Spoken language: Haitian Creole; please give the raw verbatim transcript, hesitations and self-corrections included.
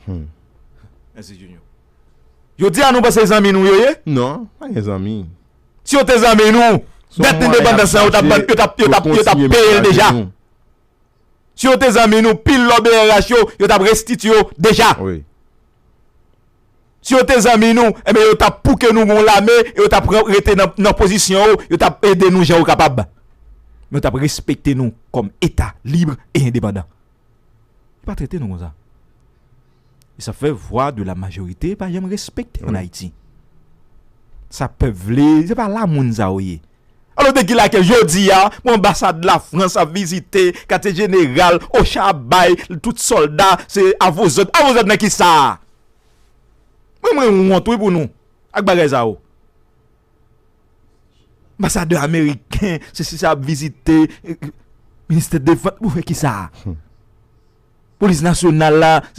Mèsi, Junior. Yo di a nou panse zanmi nou yo ye? Non, pa gen zanmi. Si yo te zanmi nou, dèt lendepandans lan, yo t ap, yo t ap, yo t ap, yo t ap peye l deja. Si yo te zanmi nou, pil lò B R H yo, yo t ap restitye yo deja. Si yo te zanmi nou, enben, yo t ap pouke nou gon lame, yo t ap pran, rete nan, nan pozisyon yo, yo t ap ede nou jan yo kapab. Men yo t ap respekte nou kòm Eta lib e endepandan. Yo pa trete nou konsa. E sa fè vwa de la majorite pa janm respekte an Ayiti. Sa pèp vle, se pa la moun sa yo ye. Alò, de ki lakèl jodi a, pou anbasad Lafrans ap vizite, katye jeneral, Ocha ap bay, tout sòlda, se avozòd. Avozòd nan ki sa? Mwen, mwen wont, wi, pou nou, ak bagay sa yo. Anbasadè ameriken, se, se sa ap vizite, eh, ministè defans, pou fè ki sa? Polis nasyonal la, se